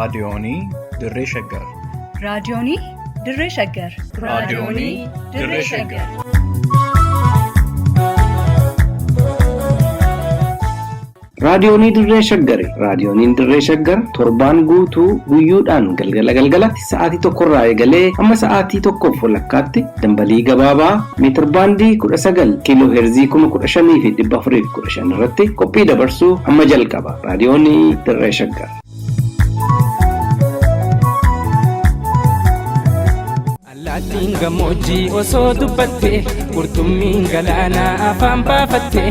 Raadiyoonii Dirree Shaggar. Raadiyoonii Dirree Shaggar. Raadiyoonii Dirree Shaggar. Raadiyoonii Dirree Shaggari. Raadiyooniin Dirree Shaggar torbaan guutuu guyyoodhaan galgala galgalatti sa'aatii tokkorraa eegalee hamma sa'aatii tokkoof walakkaatti dambalii gabaabaa meetirbaandii 19 kiiloo heerzii 15,415 irratti qophii dabarsuu hamma jalqaba. Raadiyoonii Dirree Shaggar. Allaattiin gammoojjii osoo dubbatte, qurxummiin galaanaa afaan baafatte,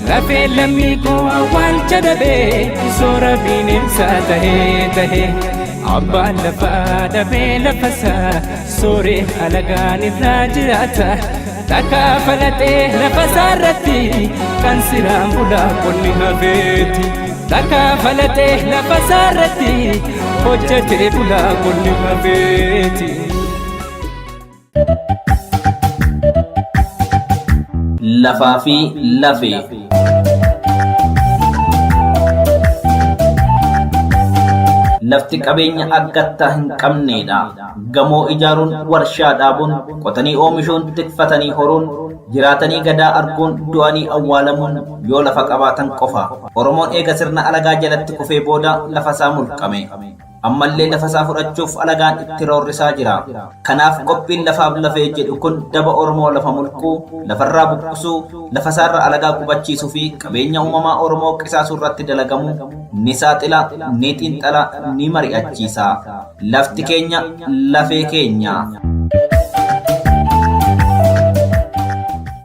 lafee lammii koo awwaalcha dhabee, soora bineensaa tahee tahee. Abbaan lafaa dhabee lafasaa, sooree alagaan irraa jiraata. Takkaa falaxee lafasaa irratti, kan siraan bulaa qonni hafeeti. Takkaa falaxee lafasaa irratti, hojjetee bulaa qonni hafeeti. Lafaa fi lafee. Lafti qabeenya akkattaa hin qabneedha. Gamoo ijaaruun, warshaa dhaabuun, qotanii oomishuun, tikfatanii horuun, jiraatanii gadaa arguun, du'anii awwaalamuun yoo lafa qabaatan qofa. Oromoon eega sirna alagaa jalatti kufee booda lafa isaa mulqame. Ammallee lafa isaa fudhachuuf alagaan itti roorrisaa jira. Kanaaf qophiin lafaaf lafee jedhu kun daba Oromoo lafa mulquu, lafarraa buqqisuu, lafa isaarra alagaa qubachiisuu fi qabeenya uumamaa Oromoo qisaasuu irratti dalagamu ni saaxila, ni xiinxala, ni mari'achiisa. Lafti keenya lafee keenya.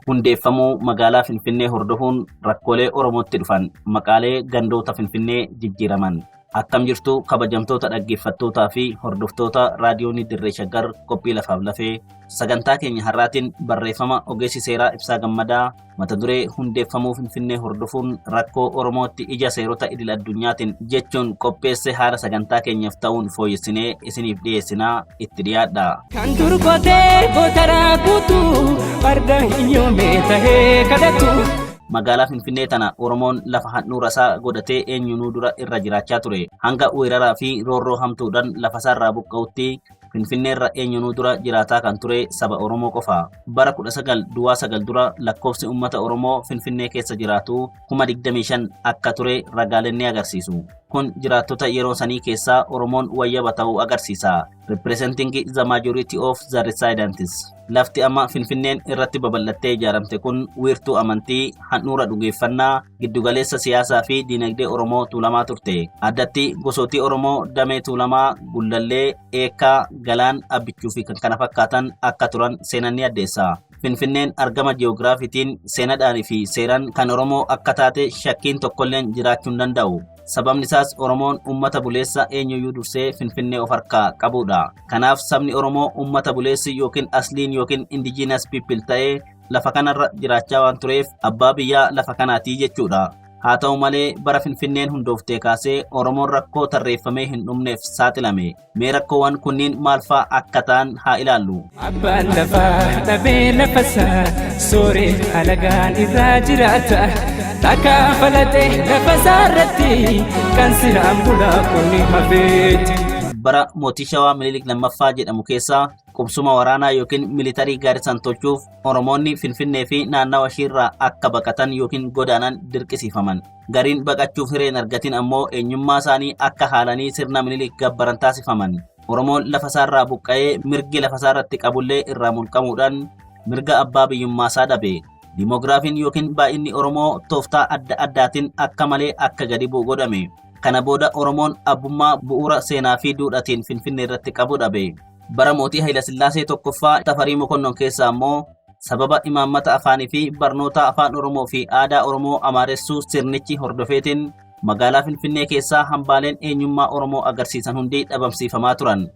Hundeeffamuu magaalaa Finfinnee hordofuun rakkoolee Oromootti dhufan maqaalee gandoota Finfinnee jijjiiraman. Akkam jirtu kabajamtoota dhaggeeffattootaa fi hordoftoota raadiyoonii Dirree Shaggar qophii lafaaf lafee sagantaa keenya har'aatiin barreeffama ogeessi seeraa Ibsaa Gammadaa mata duree hundeeffamuu Finfinnee hordofuun rakkoo Oromootti ija seerota idil addunyaatiin jechuun qopheesse haala sagantaa keenyaaf ta'uun fooyyessinee isiniif dhiyeessinaa itti dhiyaadha. Kan dur qotee gootaraa guutuu farda hiyyoomee tahee kadhatu. Magaalaa Finfinnee tana Oromoon lafa handhuura isaa godhatee eenyunuu dura irra jiraachaa ture. Hanga weeraraa fi roorroo hamtuudhaan lafa isaarraa buqqa'utti Finfinneerra eenyunuu dura jiraataa kan ture saba Oromoo qofa. Bara 19 duwwaa 9 dura lakkoofsi uummata Oromoo Finfinnee keessa jiraatu 25,000 akka ture ragaaleen ni agarsiisu. Kun jiraattota yeroo sanii keessaa Oromoon wayyaba ta'uu agarsiisa. Representing the majority of the residents. Lafti amma Finfinneen irratti babal'attee ijaaramte kun wiirtuu amantii, handhuura dhugeeffannaa, giddugaleessa siyaasaa fi diinagdee Oromoo Tuulamaa turte. Addatti gosootii Oromoo damee Tuulamaa, Gullallee, Eekkaa, Galaan, Abbichuu fi kan kana fakkaatan akka turan seenan ni addeessa. Finfinneen argama ji'oogiraafiitiin seenadhaan fi seeraan kan Oromoo akka taate shakkiin tokkolleen jiraachuu hin danda'u. Sababni isaas Oromoon uummata buleessa eenyuyyuu dursee Finfinnee of harkaa qabudha. Kanaaf sabni Oromoo uummata buleessi yookiin asliin yookiin indigenous people ta'ee lafa kanarra jiraachaa waan tureef abbaa biyyaa lafa kanaatii jechuudha. Haa ta'u malee bara Finfinneen hundooftee kaasee Oromoon rakkoo tarreeffamee hin dhumneef saaxilame. Mee rakkoowwan kunniin maal fa'aa akka ta'an haa ilaallu. Abbaan lafaa dhabee lafasaa sooree alagaan irraa jiraata. Takkaa falaxee lafasaa irratti kan siraan bulaa qonni hafeeti. Bara mootii Shawaa Minilik lammaffaa jedhamu keessa qubsuma waraanaa yookiin militarii gaarisan tolchuuf Oromoonni Finfinnee fi naannawa ishiirraa akka baqatan yookiin godaanan dirqisiifaman. Gariin baqachuuf hireen argatin ammoo eenyummaa isaanii akka haalanii sirna Minilik gabbaran taasifaman. Oromoon lafa isaarraa buqqa'ee mirgi lafa isaarratti qabullee irraa mulqamuudhaan mirga abbaa biyyummaasaa dhabe. Dimoogiraafiin yookiin baay'inni Oromoo tooftaa adda addaatiin akka malee akka gadi bu'u godhame. Kana booda Oromoon abbummaa bu'uura seenaa fi duudhaatiin Finfinnee irratti qabu dhabe. Bara mootii Hayilasillaasee tokkoffaa Tafarii Mokonnon keessa ammoo sababa imaammata afaanii fi barnoota afaan Oromoo fi aadaa Oromoo amaaressuu sirnichi hordofeetiin magaalaa Finfinnee keessaa hambaaleen eenyummaa Oromoo agarsiisan hundi dhabamsiifamaa turan.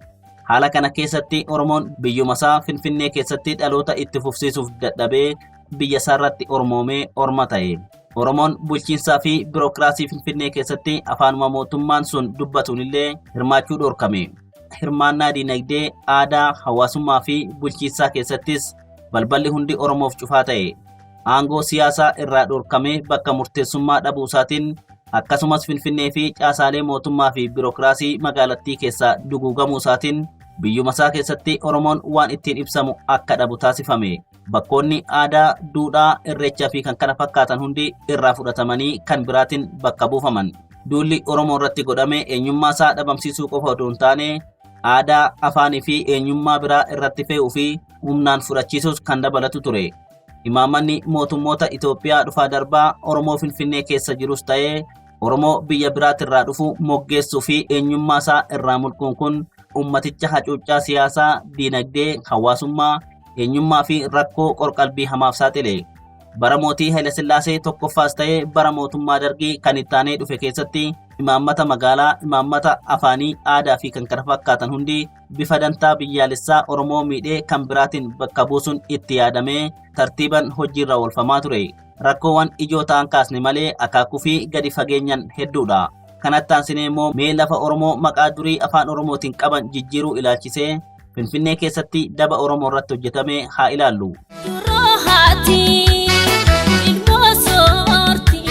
Haala kana keessatti Oromoon biyyumasaa Finfinnee keessatti dhaloota itti fufsiisuuf dadhabee biyya isaarratti ormoomee orma ta'e. Oromoon bulchiinsaa fi birookiraasii Finfinnee keessatti afaanuma mootummaan sun dubbatuunillee hirmaachuu dhorkame. Hirmaannaa diinagdee, aadaa, hawaasummaa fi bulchiinsaa keessattis balballi hundi Oromoof cufaa ta'e. Aangoo siyaasaa irraa dhorkamee bakka murteessummaa dhabuu isaatiin Akkasumas Finfinnee fi caasaalee mootummaa fi biirokiraasii magaalattii keessaa duguugamuu isaatiin biyyuma isaa keessatti Oromoon waan ittiin ibsamu akka dhabu taasifame. Bakkoonni aadaa, duudhaa, irreechaa fi kan kana fakkaatan hundi irraa fudhatamanii kan biraatiin bakka buufaman. Duulli Oromoo irratti godhame eenyummaa isaa dhabamsiisuu qofa odoo hin taane aadaa, afaanii fi eenyummaa biraa irratti fe'uu fi humnaan fudhachiisuus kan dabalatu ture. Imaammanni mootummoota Itoophiyaa dhufaa darbaa Oromoo Finfinnee keessa jirus ta'ee Oromoo biyya biraatirraa dhufu moggeessuu fi eenyummaa isaa irraa mulquun kun ummaticha hacuuccaa siyaasaa, diinagdee, hawaasummaa, eenyummaa fi rakkoo qorqalbii hamaaf saaxile. Bara mootii Hayilasillaasee tokkoffaas ta'ee bara mootummaa Dargii kan itti aanee dhufe keessatti imaammata magaalaa, imaammata afaanii, aadaa fi kan kana fakkaatan hundi bifa dantaa biyyaalessaa Oromoo miidhee kan biraatiin bakka buusuun itti yaadamee tartiiban hojiirra oolfamaa ture. Rakkoowwan ijoo ta'an kaasne malee akaakuu fi gadi fageenyan hedduudha. Kanatti aansinee immoo mee lafa Oromoo maqaa durii afaan Oromootiin qaban jijjiiruu ilaalchisee Finfinnee keessatti daba Oromoo irratti hojjetame haa ilaallu. Duroo haati ilmoo soorti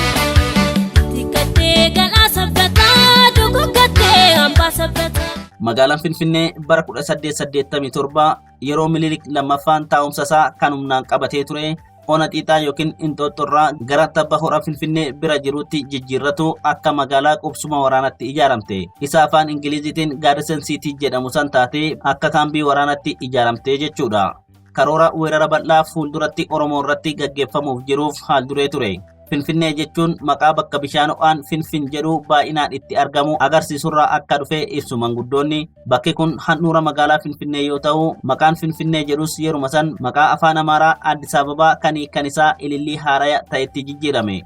xiqqattee galaa sabbataa dogoggattee hambaa sabbataa. Magaalaan Finfinnee bara 1887 yeroo Minilik lammaffaan taa'umsa isaa kan humnaan qabatee ture ona xiixaa yookiin Inxooxxoorraa gara tabba hora Finfinnee bira jirutti jijjiirratu akka magaalaa qubsuma waraanatti ijaaramte. Isa afaan Ingiliziitiin Gaarisen Siitii jedhamu san taatee akka kaambii waraanatti ijaaramte jechuudha. Karoora weerara bal'aa fuulduratti Oromoo irratti gaggeeffamuuf jiruuf haal duree ture. Finfinnee jechuun maqaa bakka bishaan ho'aan Finfin jedhu baay'inaan itti argamu agarsiisurraa akka dhufe ibsu manguddoonni. Bakki kun handhuura magaalaa Finfinnee yoo ta'u, maqaan Finfinnee jedhus yeruma san maqaa afaan Amaaraa Addis Ababaa kan hiikan isaa Ilillii Haaraya ta'etti jijjiirame.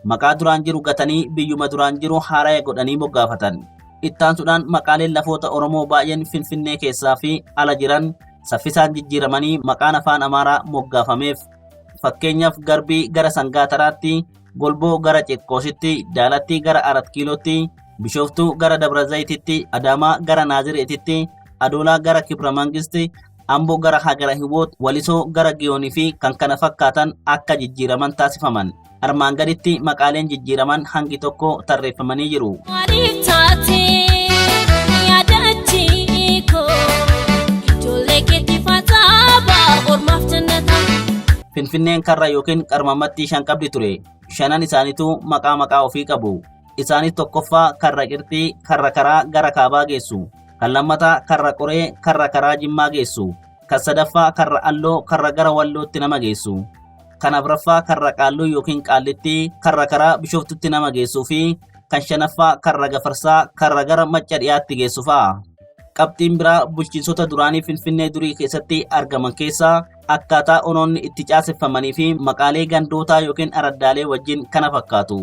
Maqaa duraan jiru gatanii biyyuma duraan jiru haaraya godhanii moggaafatan. Ittaansuudhaan maqaaleen lafoota Oromoo baay'een Finfinnee keessaa fi ala jiran saffisaan jijjiiramanii maqaan afaan Amaaraa moggaafameef. Fakkeenyaaf Garbii gara Sangaataraatti, Golboo gara Cirqoositti, Daalattii gara Arat Kiilootti, Bishooftuu gara Dabra Zayititti, Adaamaa gara Naazireetitti, Adoolaa gara Kibra Mangisti, Amboo gara Hagara Hiwoot, Walisoo gara Giyoonii fi kan kana fakkaatan akka jijjiiraman taasifaman. Armaan gaditti maqaaleen jijjiiraman hangi tokko tarreeffamanii jiru. Maaliif taate yaadachi koo ijoollee keetti fataaba ormaaf jannata. Finfinneen karra yookiin qarmamattii shan qabdi ture. Shanan isaaniitu maqaa maqaa ofii qabu. Isaanis tokkoffaa karra qirxii, karra karaa gara kaabaa geessu. Kan lammataa karra qoree, karra karaa jimmaa geessu. Kan sadaffaa karra alloo, karra gara wallootti nama geessu. Kan afraffaa karra qaalluu yookiin qaallittii, karra karaa bishooftutti nama geessuu fi kan shanaffaa karra gafarsaa, karra gara macca dhiyaatti geessu fa'a. Qabxiin biraa bulchiinsota duraanii Finfinnee durii keessatti argaman keessaa akkaataa onoonni itti caaseffamanii fi maqaalee gandootaa yookiin araddaalee wajjin kana fakkaatu.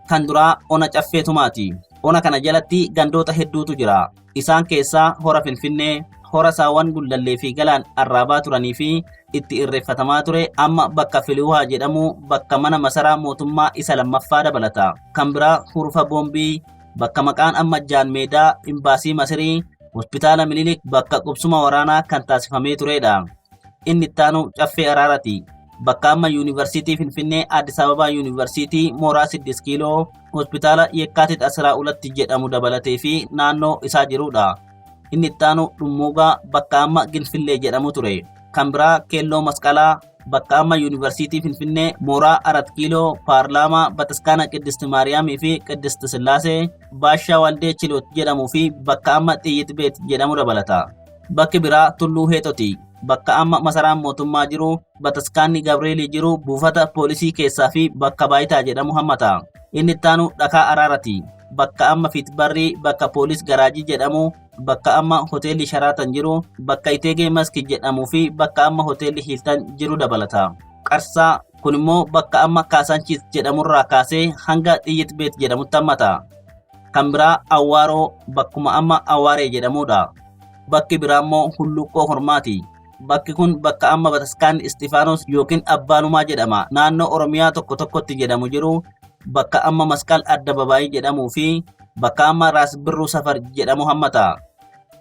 Kan duraa ona Caffee Tumaati. Ona kana jalatti gandoota hedduutu jira. Isaan keessaa hora Finfinnee, hora saawwan Gullallee fi Galaan arraabaa turanii fi itti irreeffatamaa ture amma bakka Filiwaa jedhamu bakka mana masaraa mootummaa isa lammaffaa dabalata. Kan biraa Hurufa Boombii, bakka maqaan amma Jaan Meedaa, Imbaasii Masirii, Hospitaala Minilik bakka qubsuma waraanaa kan taasifamee turedha. Inni ittaanu Caffee Araarati. Bakka amma Yuunivarsiitii Finfinnee Addis Ababaa Yuunivarsiitii Mooraa 6 Kiiloo Hospitaala Yekkaatit Asiraa Ulatti jedhamu dabalatee fi naannoo isaa jirudha. Inni ittaanu Dhummuugaa bakka amma Ginfillee jedhamu ture. Kan biraa Keelloo Masqalaa bakka amma Yuunivarsiitii Finfinnee Mooraa Arat Kiiloo Paarlaamaa Bataskaana Qiddist Maariyaamii fi Qiddist Sillaasee Baashaa Waldee Chiloot jedhamuu fi bakka amma Xiyyit Beet jedhamu dabalata. Bakki biraa Tulluu Heexoti. Bakka amma masaraan mootummaa jiru, bataskaanni Gabreelii jiru, buufata poolisii keessaa fi bakka Baayitaa jedhamu hammata. Inni ittaanu Dhakaa Araarati. Bakka amma Fiitbarrii, bakka poolis garaajii jedhamu, bakka amma hoteelli Sharaatan jiru, bakka Iteegee Maski jedhamuu fi bakka amma hoteelli Hiiltan jiru dabalata. Qarsaa kun immoo bakka amma Kaasaanchiis jedhamurraa kaasee hanga Xiyyit Beet jedhamutti hammata. Kan biraa Awwaaroo bakkuma amma Awaaree jedhamudha. Bakki biraa immoo Hulluuqqoo Hormaati. Bakki kun bakka amma bataskaanni Isxifaanos yookiin Abbaanumaa jedhama. Naannoo Oromiyaa tokko tokkotti jedhamu jiru bakka amma Masqal Addababaayii jedhamuu fi bakka amma Raas Birruu Safar jedhamu hammata.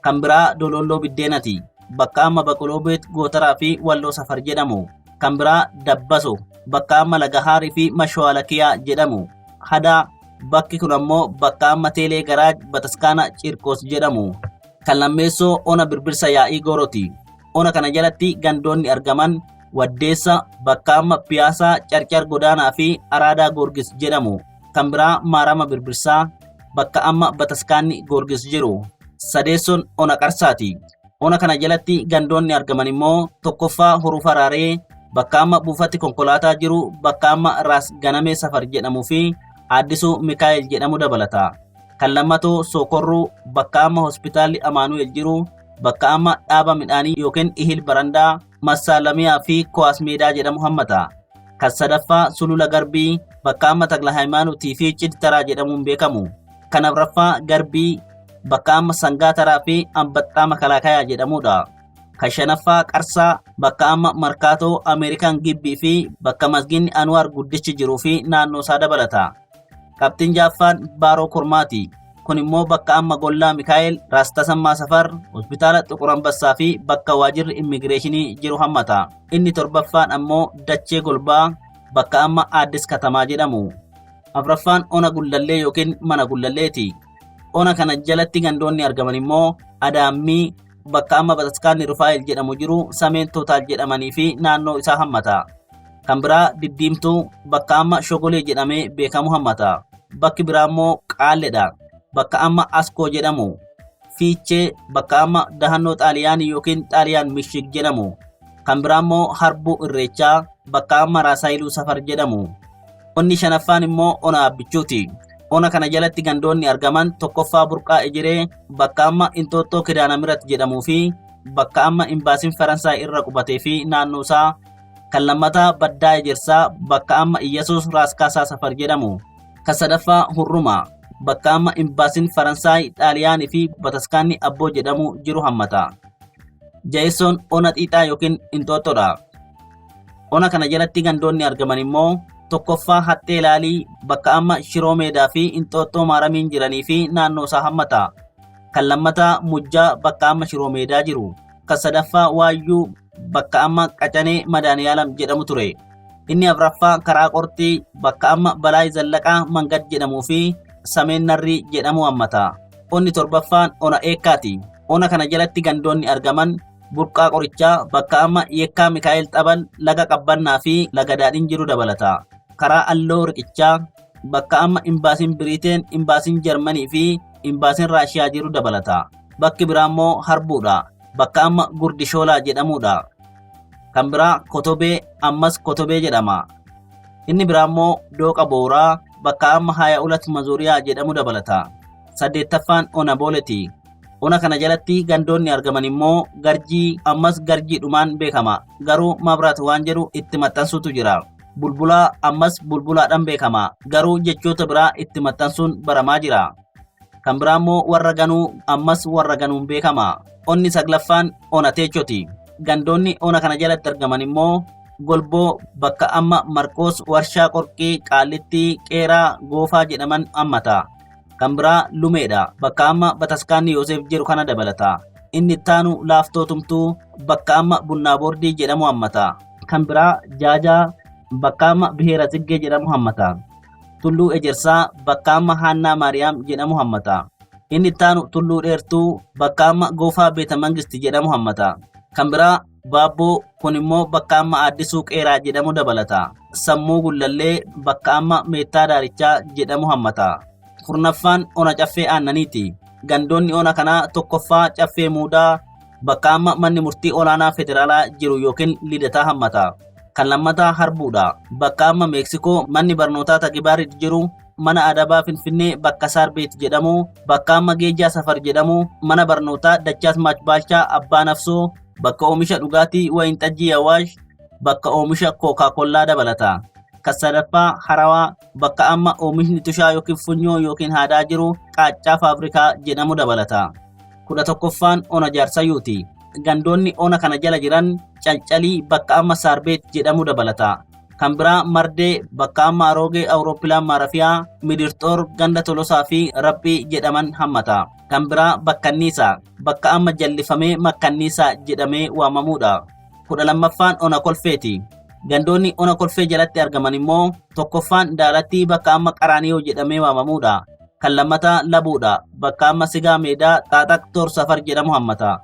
Kan biraa Dololloo Biddeenati. Bakka amma Baquloo Beet Gootaraa fi Walloo Safar jedhamu. Kan biraa Dabbaso. Bakka amma Lagahaarii fi Mashowaalakiyaa jedhamu. Hadaa. Bakki kun ammoo bakka amma Teelee Garaaj Bataskaana Ciirqoos jedhamu. Kan lammeessoo ona Birbirsa Yaa'ii Goorooti. Ona kana jalatti gandoonni argaman Waddeessa, bakka amma Piyaasaa Carcar Godaanaa fi Araadaa Goorgis jedhamu. Kan biraa Maarama Birbirsaa, bakka amma Bataskaanni Goorgis jiru. Sadeessoon ona Qarsaati. Ona kana jalatti gandoonni argaman immoo tokkoffaa Hurufa Raaree, bakka amma buufati konkolaataa jiru, bakka amma Raas Ganamee Safar jedhamuu fi Addisuu Mikaa'el jedhamu dabalata. Kan lammatoo Sookorruu, bakka amma hospitaalli Amaanu'el jiru, bakka amma dhaaba midhaanii yookiin Ihil Barandaa, Massaalamiyaa fi Kowaas Meedaa jedhamu hammata. Kan sadaffaa Sulula Garbii, bakka amma Takla Hayimaanotii fi Cid Taraa jedhamuun beekamu. Kan afraffaa Garbii, bakka amma Sangaa Taraa fi Ambaxxaa Makalaakayaa jedhamudha. Kan shanaffaa Qarsaa, bakka amma Markaatoo Ameerikaan Gibbii fi bakka Masginni Anwaar guddichi jiruu fi naannoo isaa dabalata. Qabxiin jaaffaan Baaroo Kormaati. Kun immoo bakka amma Gollaa Mikaa'el, Raas Tasammaa Safar, Hospitaala Xuqur Ambassaa fi bakka waajirri immigireeshinii jiru hammata. Inni torbaffaan ammoo Dachee Golbaa, bakka amma Addis Katamaa jedhamu. Afraffaan ona Gullallee yookiin mana Gullalleeti. Ona kana jalatti gandoonni argaman immoo Adaammii, bakka amma Bataskaanni Rufaa'el jedhamu jiru, Sameen Tootaal jedhamanii fi naannoo isaa hammata. Kan biraa Diddiimtuu, bakka amma Shogolee jedhamee beekamu hammata. Bakki biraa immoo Qaalledha, bakka amma Askoo jedhamu. Fiichee, bakka amma Dahannoo Xaaliyaanii yookiin Xaaliyaan Mishig jedhamu. Kan biraa immoo Harbuu Irreechaa, bakka amma Raasaayiluu Safar jedhamu. Onni shanaffaan immoo ona Abbichuuti. Ona kana jalatti gandoonni argaman tokkoffaa Burqaa Ejeree, bakka amma Inxooxxoo Kidaanamirat jedhamuu fi bakka amma Imbaasiin Faransaay irra qubatee fi naannoo isaa. Kan lammataa Baddaa Ejersaa, bakka amma Iyyasuus Raaskaasaa Safar jedhamu. Kan sadaffaa Hurruma, bakka amma Imbaasiin Faransaay, Xaaliyaanii fi Bataskaanni Abboo jedhamu jiru hammata. Jaheessoon ona Xiixaa yookiin Inxooxxoodha. Ona kana jalatti gandoonni argaman immoo tokkoffaa Haxxee Laalii, bakka amma Shiroo Meedaa fi Inxooxxoo Maaramiin jiranii fi naannoo isaa hammata. Kan lammataa Mujjaa, bakka amma Shiroo Meedaa jiru. Kan sadaffaa Waayyuu, bakka amma Qacanee Madaaniyaalam jedhamu ture. Inni afraffaa Karaa Qorxii, bakka amma Balaay Zallaqaa Mangad jedhamuu fi Sameen Narrii jedhamu hammata. Onni torbaffaan ona Eekkaati. Ona kana jalatti gandoonni argaman Burqaa Qorichaa, bakka amma Yekkaa Mikaa'el Xabal, Laga Qabbannaa fi Laga Daadhiin jiru dabalata. Karaa Alloo Riqichaa, bakka amma Imbaasiin Biriiteen, Imbaasiin Jarmanii fi Imbaasiin Raashiyaa jiru dabalata. Bakki biraa immoo Harbuudha, bakka amma Gurdishoolaa jedhamudha. Kan biraa Kotobee, ammas Kotobee jedhama. Inni biraa immoo Dooqa Booraa, bakka amma Haya Ulat Mazuuriyaa jedhamu dabalata. Saddeettaffaan Ona Booleti. Ona kana jalatti gandoonni argaman immoo Garjii, ammas Garjiidhumaan beekama. Garuu Mabraat waan jedhu itti maxxansuutu jira. Bulbulaa, ammas Bulbulaadhaan beekama. Garuu jechoota biraa itti maxxansuun baramaa jira. Kan biraa immoo Warra Ganuu, ammas Warra Ganuun beekama. Onni saglaffaan Ona Teechoti. Gandoonni ona kana jalatti argaman immoo Golboo, bakka amma Marqoos, Warshaa Qorqii, Qaallittii, Qeeraa, Goofaa jedhaman hammata. Kan biraa Lumeedha, bakka amma Bataskaanni Yoosef jiru kana dabalata. Inni ittaanu Laaftoo Tumtuu, bakka amma Bunnaa Boordii jedhamu hammata. Kan biraa Jaajaa, bakka amma Biheera Tsiggee jedhamu hammata. Tulluu Ejersaa, bakka amma Haannaa Maariyaam jedhamu hammata. Inni ittaanu Tulluu Dheertuu, bakka amma Goofaa Beeta Mangisti jedhamu hammata. Kan biraa Baabboo, kun immoo bakka amma Addisuu Qeeraa jedhamu dabalata. Sammuu Gullallee, bakka amma Meettaa Daarichaa jedhamu hammata. Kurnaffaan Ona Caffee Aannaniiti. Gandoonni ona kanaa tokkoffaa Caffee Muudaa, bakka amma manni murtii olaanaa federaalaa jiru yookiin Lidataa hammata. Kan lammataa Harbuudha. Bakka amma Meeksikoo manni barnootaa Tagibaarid jiru, mana Adabaa Finfinnee bakka Saarbeet jedhamu, bakka amma Geejjaa Safar jedhamu, mana barnootaa Dachaas Maach Baalchaa Abbaa Nafsoo, bakka oomisha dhugaatii Wayin Xajjii Awaash, bakka oomisha Kookaa-Kollaa dabalata. Kan sadaffaa Harawaa, bakka amma oomishni tushaa yookiin funyoo yookiin haadaa jiru Qaaccaa Faabrikaa jedhamu dabalata. 11ffaan Ona Jaarsayyuuti. Gandoonni ona kana jala jiran Calcalii, bakka amma Saarbeet jedhamu dabalata. Kan biraa Mardee, bakka amma Aroogee Awurooppilaan Maarafiyaa, Midirxoor, Ganda Tolosaa fi Rabbii jedhaman hammata. Kan biraa Bakkanniisa, bakka amma jallifamee Makkanniisa jedhamee waamamuudha. 12ffaan Ona Kolfeeti. Gandoonni ona Kolfee jalatti argaman immoo tokkoffaan Daalattii bakka amma Qaraaniyoo jedhamee waamamuudha. Kan lammataa Labuudha. Bakka amma Sigaa Meedaa Xaaxaq Toor Safar jedhamu hammata.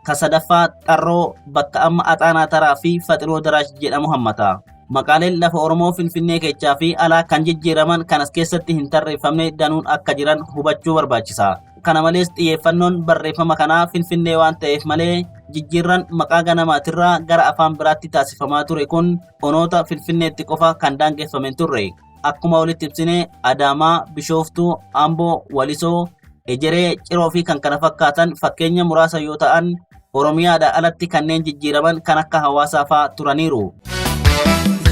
Kan sadaffaa Xarroo bakka amma Axaanaa Taraa fi Faxiroo Daraash jedhamu hammata. Maqaaleen lafa Oromoo Finfinnee keechaa fi alaa kan jijjiiraman kan as keessatti hin tarreeffamne danuun akka jiran hubachuu barbaachisa. Kana malees xiyyeeffannoon barreeffama kanaa Finfinnee waan ta'eef malee jijjiirran maqaa ganamaatirraa gara afaan biraatti taasifamaa ture kun onoota Finfinneetti qofa kan daangeffame hin turre. Akkuma walitti ibsine Adaamaa, Bishooftuu, Amboo, Walisoo, Ejeree, Ciroo fi kan kana fakkaatan fakkeenya muraasa yoo ta'an Oromiyaadhaa alatti kanneen jijjiiraman kan akka hawaasaa fa'aa turaniiru.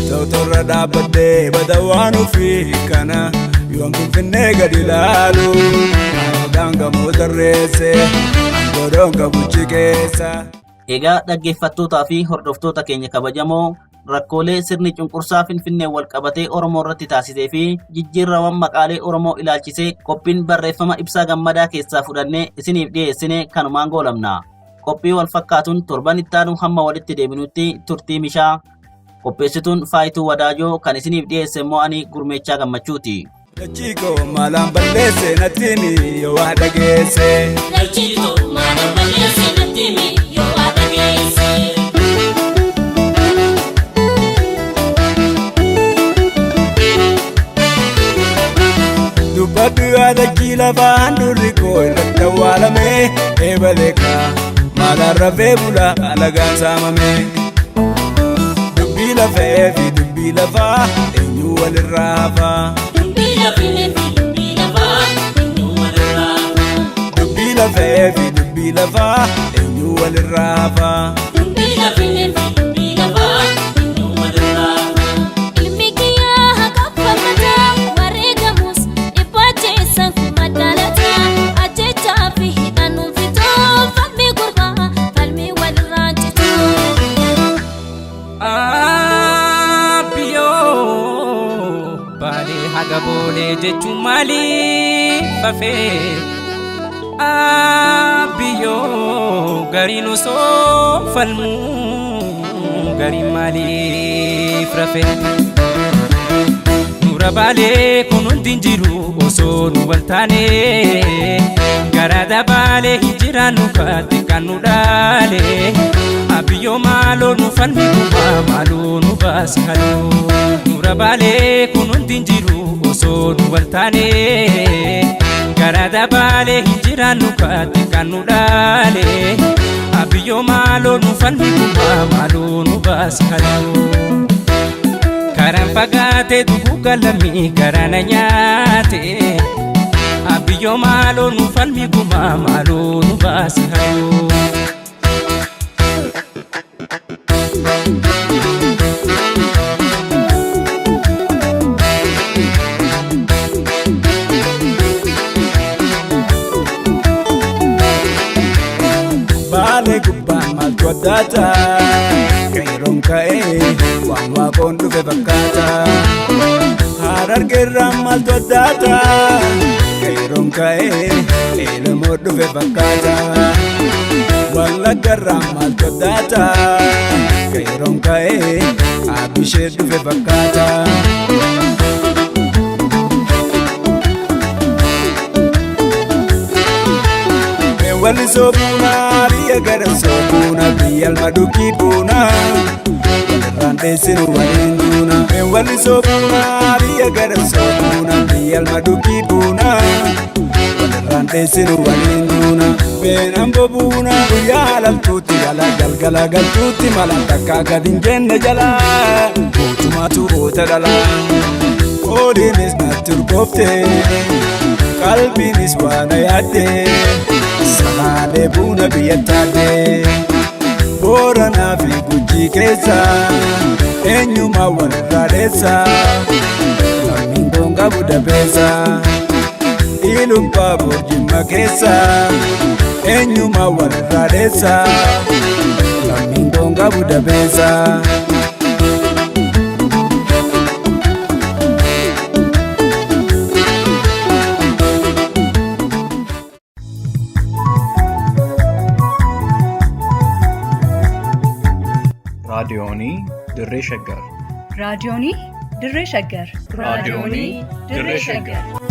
Tawtorra dhaabbadhee bada waan ofii kana yoon Finfinnee gadi ilaalu Aadaan gamoo tarreesse godhoon qabuchi keessa. Egaa dhaggeeffattootaa fi hordoftoota keenya kabajamoo rakkoolee sirni cunqursaa Finfinnee wal qabatee Oromoo irratti taasisee fi jijjiirraawwan maqaalee Oromoo ilaalchisee qophiin barreeffama Ibsaa Gammadaa keessaa fudhannee isiniif dhiyeessine kanumaan goolabna. Qophii wal fakkaatuun torban ittaanu hamma walitti deebinutti turtii mishaa qopheessituun Faayituu Wadaajoo kan isiniif dhiyeesse immoo ani Gurmeechaa Gammachuuti. Dachii koo maalaan balleesse natti himi yoo waa dhageesse. Dachii koo maalaan balleesse natti himi yoo waa dhageesse. Dubbadhu yaa dachii lafaan durri koo irratti awwaalame eebalee kaa maalaan rafee bula alagaan saamame. Dubbii lafee fi dubbii lafaa eenyu walirraa hafaa. Dubbii lafee fi dubbii lafaa eenyu walirraa hafaa. Dubbii lafee fi dubbii lafaa eenyu walirraa hafaa. Dubbii lafee fi dubbii lafaa eenyu walirraa hafaa. Ilmi kiyyaa haqa falmataa wareegamus dhibbaa kuma daalataa ajjechaa fi hidhannuun fitoo falmii gurbaa falmii walirraa cituu. Abbiyoo baalee haga boolee jechuun maaliif hafee? Abbiyoo gariin osoo falmuu gariin maaliif rafee? Nura baalee kun hundi hin jiru osoo nu wal taane garaa dabaalee hin jiraannu kaatti kan nu dhaale. Abiyyoo maaloo nu falmi gumaa maaloo nu baasi haloo. Nura baalee kun hundi hin jiru osoo nu wal taane garaa dabaalee hin jiraannu kaatti kan nu dhaale. Abiyyoo maaloo nu falmi gumaa maaloo nu baasi haloo. Karaan fagaatee duguuga lammii garaa na nyaate. Abiyyoo maaloo nu falmi gumaa maaloo nu baasi haloo. Baalee gubbaan maaltu addaata? Qeerroon ka'ee waan waaqoon dhufe fakkaata. Harargeerraan maaltu addaata? Qeerroon ka'ee eelamoo dhufe fakkaata. Wallaggarraan maaltu addaata? Qeerroon ka'ee abbishee dhufe fakkaata. Walli soobuuna biyya gara soobuuna biyya alma dukkii buuna walirraan dheessinu waliin duuna. Walli soobuuna biyya gara soobuuna biyya alma dukkii buuna walirraan dheessinu waliin duuna. Beenan bobuuna guyyaa halaltuutti jala galgala galtuutti mala takkaa gad hin jenne jala mootummaatu goota dhala. Qoodiinis natti urgoofte qalbiinis waan yaadde. Salaalee buuna biyya taate Booranaa fi Gujii keessa eenyumaa walirraa dheessa lammiin koon qabu dabeessa Ilubbaa Boorjimma keessa eenyumaa walirraa dheessa lammiin koon qabu dabeessa. Raadiyoonii Dirree Shaggar. Raadiyoonii Dirree Shaggar. Raadiyoonii Dirree Shaggar.